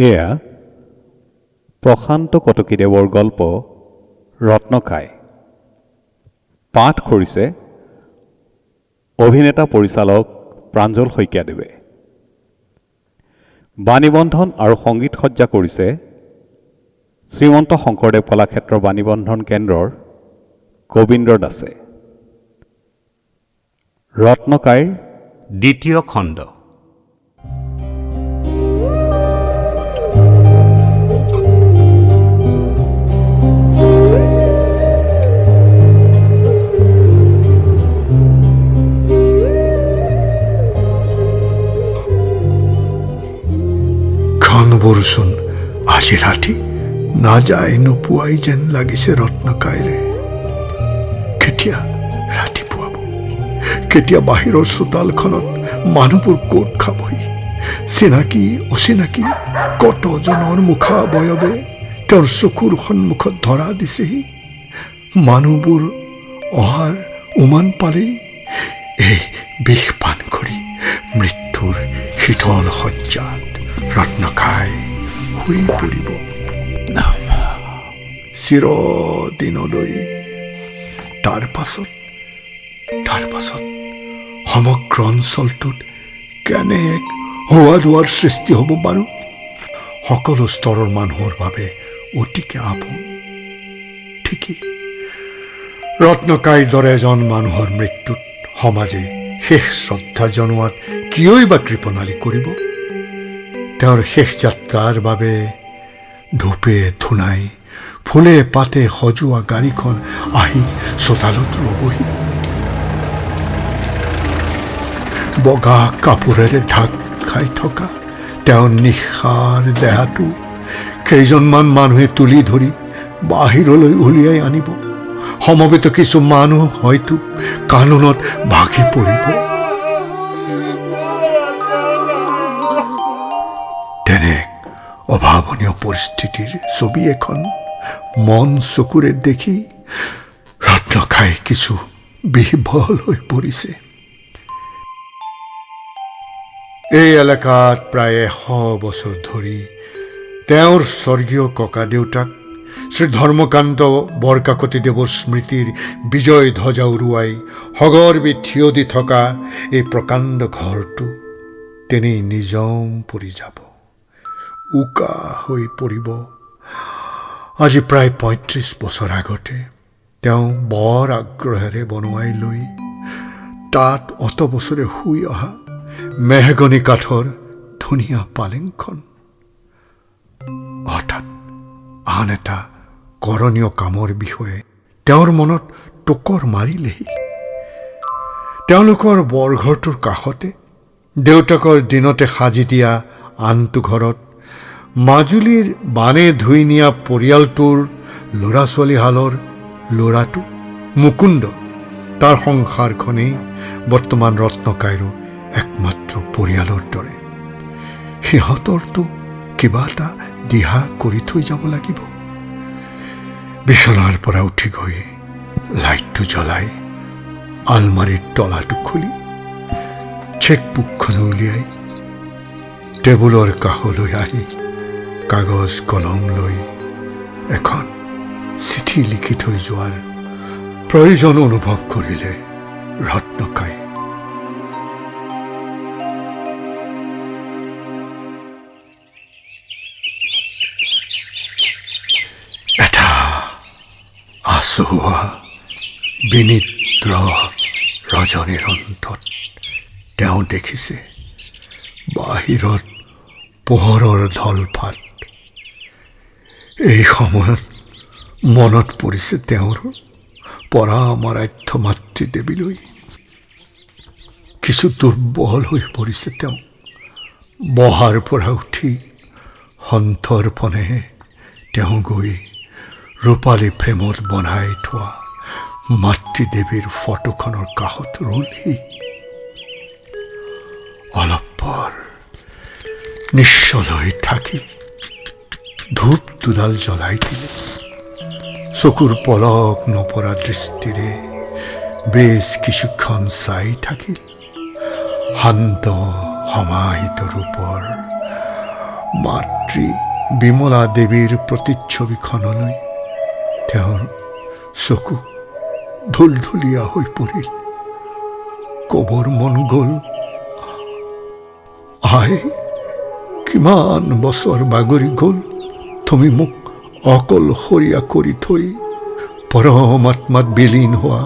এয়া প্ৰশান্ত কটকীদেৱৰ গল্প ৰত্নকাই। পাঠ কৰিছে অভিনেতা পৰিচালক প্ৰাঞ্জল শইকীয়াদেৱে। বাণীবন্ধন আৰু সংগীত সজ্জা কৰিছে শ্ৰীমন্ত শংকৰদেৱ কলাক্ষেত্ৰ বাণীবন্ধন কেন্দ্ৰৰ গোবিন্দ্ৰ দাসে। ৰত্নকাইৰ দ্বিতীয় খণ্ড। ক্ষণবোৰচোন আজি ৰাতি নাযায় নোপোৱাই যেন লাগিছে ৰত্নকাইৰে। কেতিয়া ৰাতিপুৱাব, কেতিয়া বাহিৰৰ চোতালখনত মানুহবোৰ গোট খাবহি, চিনাকি অচিনাকি কতজনৰ মুখাৱয়বে তেওঁৰ চকুৰ সন্মুখত ধৰা দিছেহি। মানুহবোৰ অহাৰ উমান পালেই এই বিষ পান কৰি মৃত্যুৰ শীতল শয্যাত ৰত্নকাই শুই পৰিব চিৰদিনলৈ। তাৰ পাছত সমগ্ৰ অঞ্চলটোত কেনে এক হোৱা দোৱাৰ সৃষ্টি হ'ব বাৰু। সকলো স্তৰৰ মানুহৰ বাবে অতিকে আপোন। ঠিকেই, ৰত্নকাইৰ দৰে এজন মানুহৰ মৃত্যুত সমাজে শেষ শ্ৰদ্ধা জনোৱাত কিয়ই বা কৃপণালি কৰিব। তেওঁৰ শেষ যাত্ৰাৰ বাবে ধূপে ধূনাই ফুলে পাতে সজোৱা গাড়ীখন আহি চোতালত ৰ'বহি। বগা কাপোৰেৰে ঢাক খাই থকা তেওঁৰ নিশাৰ দেহাটো কেইজনমান মানুহে তুলি ধৰি বাহিৰলৈ উলিয়াই আনিব। সমবেত কিছু মানুহ হয়তো কাননত ভাগি পৰিব। তেনে অভাৱনীয় পৰিস্থিতিৰ ছবি এখন মন চকুৰে দেখি ৰত্নকাই কিছু বিহ্বল হৈ পৰিছে। এই এলেকাত প্ৰায় 100 বছৰ ধৰি তেওঁৰ স্বৰ্গীয় ককাদেউতাক শ্ৰী ধৰ্মকান্ত বৰকাকতীদেৱৰ স্মৃতিৰ বিজয় ধ্বজা উৰুৱাই সগৰ্বী থিয় দি থকা এই প্ৰকাণ্ড ঘৰটো তেনেই নিজম পৰি যাব, উকা হৈ পৰিব। আজি প্ৰায় 35 বছৰ আগতে তেওঁ বৰ আগ্ৰহেৰে বনোৱাই লৈ তাত অত বছৰে শুই অহা মেহগনি কাঠৰ ধুনীয়া পালেংখন। হঠাৎ আন এটা কৰণীয় কামৰ বিষয়ে তেওঁৰ মনত টোকৰ মাৰিলেহি। তেওঁলোকৰ বৰঘৰটোৰ কাষতে দেউতাকৰ দিনতে সাজি দিয়া আনটো ঘৰত মাজুলীৰ বানে ধুই নিয়া পৰিয়ালটোৰ ল'ৰা ছোৱালীহালৰ ল'ৰাটো মুকুন্দ, তাৰ সংসাৰখনেই বৰ্তমান ৰত্নকাইৰো একমাত্ৰ পৰিয়ালৰ দৰে। সিহঁতৰতো কিবা এটা দিহা কৰি থৈ যাব লাগিব। বিচনাৰ পৰা উঠি গৈ লাইটটো জ্বলাই আলমাৰীৰ তলাটো খুলি চেকবুকখন উলিয়াই টেবুলৰ কাষলৈ আহি কাগজ কলম লৈ এখন চিঠি লিখি থৈ যোৱাৰ প্ৰয়োজন অনুভৱ কৰিলে ৰত্নকাই। এটা আচহুৱা বিনিদ্ৰ ৰজনীৰ অন্তত তেওঁ দেখিছে বাহিৰত পোহৰৰ ধলফাট। এই সময়ত মনত পৰিছে তেওঁৰ পৰামৰাধ্য মাতৃদেৱীলৈ। কিছু দুৰ্বল হৈ পৰিছে তেওঁ। বহাৰ পৰা উঠি সন্তৰ্পণে তেওঁ গৈ ৰূপালী ফ্ৰেমত বনাই থোৱা মাতৃদেৱীৰ ফটোখনৰ কাষত ৰ'লহি। অলপ পৰ নিশ্চল হৈ থাকি ধূপ দুডাল জ্বলাই দিলে। চকুৰ পলক নপৰা দৃষ্টিৰে বেছ কিছুক্ষণ চাই থাকিল। শান্ত সমাহিত ৰূপৰ মাতৃ বিমলা দেৱীৰ প্ৰতিচ্ছবিখনলৈ তেওঁৰ চকু ঢুলঢুলীয়া হৈ পৰিল। কবৰ মন গ'ল, আই, কিমান বছৰ বাগৰি গ'ল, তুমি মোক অকলশৰীয়া কৰি থৈ পৰমাত্মাত বিলীন হোৱা।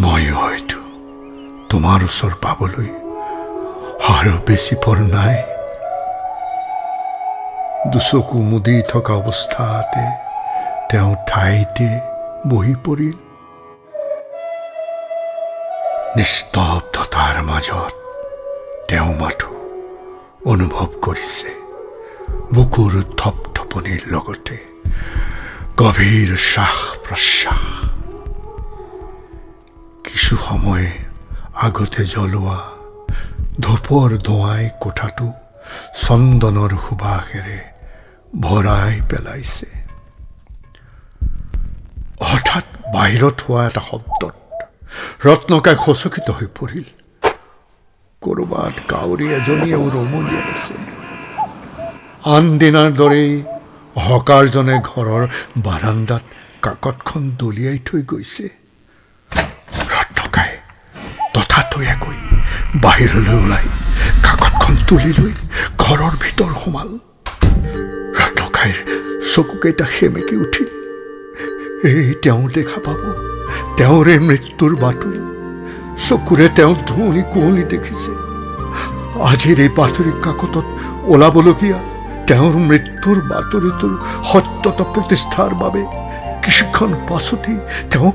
মই হয়তো তোমাৰ ওচৰ পাবলৈ আৰু বেছি পৰ নাই। দুচকু মুদি থকা অৱস্থাতে তেওঁ ঠাইতে বহি পৰিল। নিস্তব্ধতাৰ মাজত তেওঁ মাথো অনুভৱ কৰিছে বুকুৰ থপথপনিৰ লগতে গভীৰ শ্বাস প্ৰশ্বাস। কিছু সময় আগতে জ্বলোৱা ধূপৰ ধোঁৱাই কোঠাটো চন্দনৰ সুবাসেৰে ভৰাই পেলাইছে। হঠাৎ বাহিৰত হোৱা এটা শব্দত ৰত্নকাই সচকিত হৈ পৰিল। ক'ৰবাত কাউৰী এজনীয়েও ৰমলিয়াইছে। আন দিনাৰ দৰেই হকাৰজনে ঘৰৰ বাৰাণ্ডাত কাকতখন দলিয়াই থৈ গৈছে। ৰত্নকাই ততাতৈয়াকৈ বাহিৰলৈ ওলাই কাকতখন তুলি লৈ ঘৰৰ ভিতৰ সোমাল। ৰত্নকাইৰ চকুকেইটা সেমেকি উঠিল। এই তেওঁ দেখা পাব তেওঁৰে মৃত্যুৰ বাতৰি। চকুৰে তেওঁ ধুঁৱলি কুঁৱলী দেখিছে। আজিৰ এই বাতৰি কাকতত ওলাবলগীয়া তেওঁৰ মৃত্যুৰ বাতৰিটোৰ সত্যতা প্ৰতিষ্ঠাৰ বাবে কিছুক্ষণ পাছতেই তেওঁ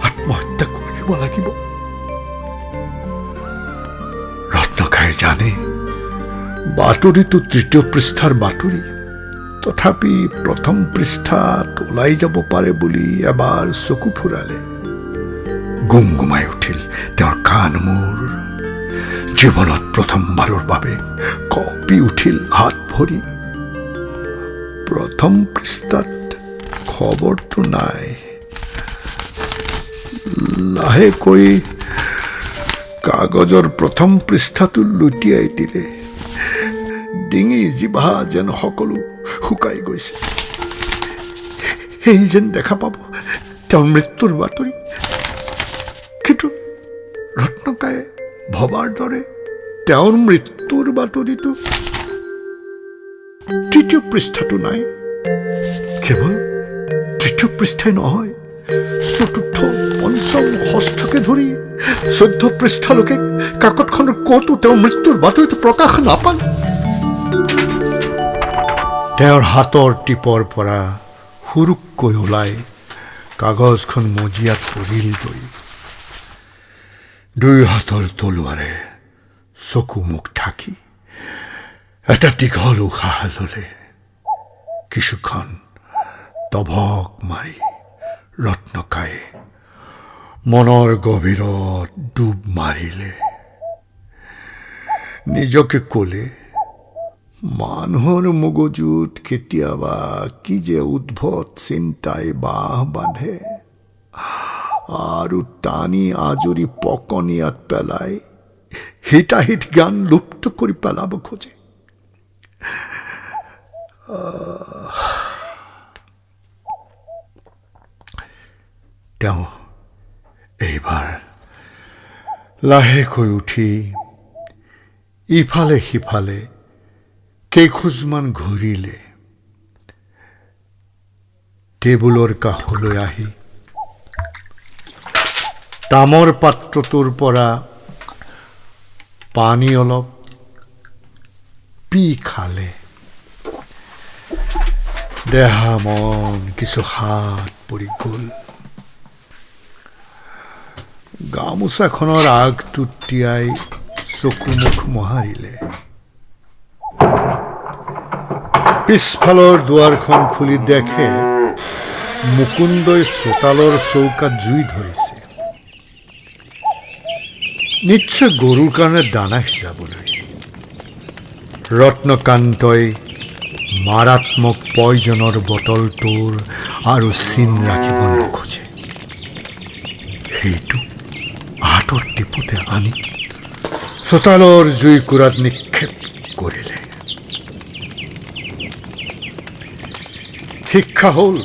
আত্মহত্যা কৰিব লাগিব। ৰত্নকাই জানে বাতৰিটো তৃতীয় পৃষ্ঠাৰ বাতৰি, তথাপি প্ৰথম পৃষ্ঠাত ওলাই যাব পাৰে বুলি এবাৰ চকু ফুৰালে। গুমগুমাই উঠিল তেওঁৰ কাণ মূৰ। জীৱনত প্ৰথমবাৰৰ বাবে কঁপি উঠিল হাত ভৰি। প্ৰথম পৃষ্ঠাত খবৰটো নাই। লাহেকৈ কাগজৰ প্ৰথম পৃষ্ঠাটো লুটিয়াই দিলে। ডিঙি জিভা যেন সকলো শুকাই গৈছে। সেই যেন দেখা পাব তেওঁৰ মৃত্যুৰ বাতৰি। কিন্তু ৰত্নকায়ে ভবাৰ দৰে তেওঁৰ মৃত্যুৰ বাতৰিটো তৃতীয় পৃষ্ঠাটো নাই। কেৱল তৃতীয় পৃষ্ঠাই নহয়, চতুৰ্থ, পঞ্চম, ষষ্ঠকে ধৰি 14 পৃষ্ঠালৈকে কাকতখনৰ ক'তো তেওঁৰ মৃত্যুৰ বাতৰিটো প্ৰকাশ নাপালে। তেওঁৰ হাতৰ টিপৰ পৰা সুৰুককৈ ওলাই কাগজখন মজিয়াত পৰিলগৈ। দুই হাতৰ তলুৱাৰে চকু মুখ ঢাকি এটা দীঘল উশাহ ল'লে। কিছুক্ষণ তভক মাৰি ৰত্নকায়ে মনৰ গভীৰত ডুব মাৰিলে। নিজকে ক'লে, মানুহৰ মগজুত কেতিয়াবা কি যে উদ্ভট চিন্তাই বাহ বান্ধে আৰু টানি আজৰি পকনীয়াত পেলাই হিতাহিত জ্ঞান লুপ্ত কৰি পেলাব খোজে। তেওঁ এইবাৰ লাহেকৈ উঠি ইফালে সিফালে কেইখোজমান ঘূৰিলে। টেবুলৰ কাষলৈ আহি তামৰ পাত্ৰটোৰ পৰা পানী অলপ পি খালে। দেহা মন কিছু হাত পৰি গ'ল। গামোচাখনৰ আগটো তিয়াই চকু মুখ মোহাৰিলে। পিছফালৰ দুৱাৰখন খুলি দেখে মুকুন্দই চোতালৰ চৌকাত জুই ধৰিছে, নিশ্চয় গৰুৰ কাৰণে দানা সিজাবলৈ। ৰত্নকান্তই মাৰাত্মক পয়জনৰ বটলটোৰ আৰু চিন ৰাখিব নোখোজে। সেইটো হাতৰ টিপতে আনি চোতালৰ জুইকুৰাত নিক্ষেপ কৰিলে। শিক্ষা হ'ল,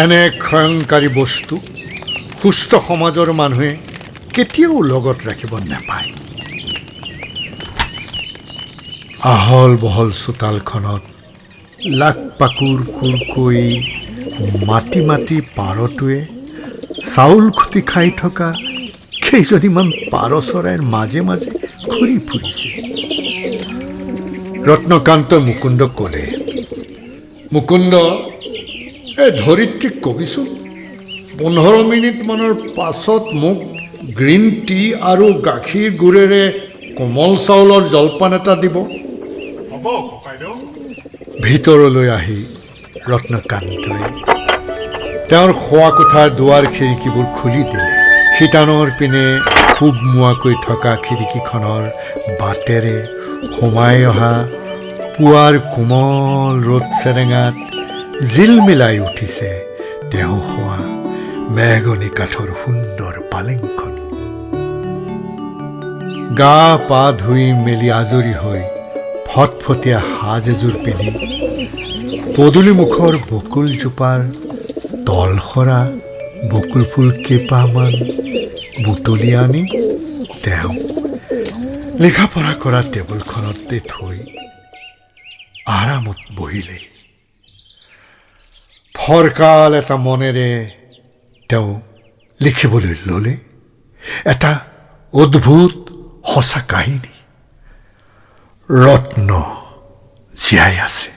এনে ক্ষয়ংকাৰী বস্তু সুস্থ সমাজৰ মানুহে কেতিয়াও লগত ৰাখিব নাপায়। আহল বহল চোতালখনত লাক পাকুৰ কুৰকৈ মাটি মাটি পাৰটোৱে চাউল খুটি খাই থকা কেইজনীমান পাৰ চৰাইৰ মাজে মাজে ঘূৰি ফুৰিছে। ৰত্নকান্তই মুকুন্দক ক'লে, মুকুন্দ, এই ধৰিত্ৰীক কবিচোন 15 মিনিটমানৰ পাছত মোক গ্ৰীণ টি আৰু গাখীৰ গুড়েৰে কোমল চাউলৰ জলপান এটা দিব। ভিতৰলৈ আহি ৰত্নকান্তই তেওঁৰ শোৱা কোঠাৰ দুৱাৰ খিৰিকীবোৰ খুলি দিলে। শিতানৰ পিনে পূবমুৱাকৈ থকা খিৰিকীখনৰ বাটেৰে সোমাই অহা পুৱাৰ কোমল ৰ'দ চেৰেঙাত জিলমিলাই উঠিছে তেওঁ শোৱা মেহগনি কাঠৰ সুন্দৰ পালেংখন। গা পা ধুই মেলি আজৰি হৈ ফটফটীয়া সাজ এযোৰ পিন্ধি পদূলিমুখৰ বকুলজোপাৰ তলসৰা বকুল ফুল কেইপাহমান বুটলি আনি তেওঁ লিখা পঢ়া কৰা টেবুলখনতে থৈ আৰামত বহিলেহি। ফৰকাল এটা মনেৰে তেওঁ লিখিবলৈ ল'লে এটা অদ্ভুত সঁচা কাহিনী। ৰত্ন জীয়াই আছে।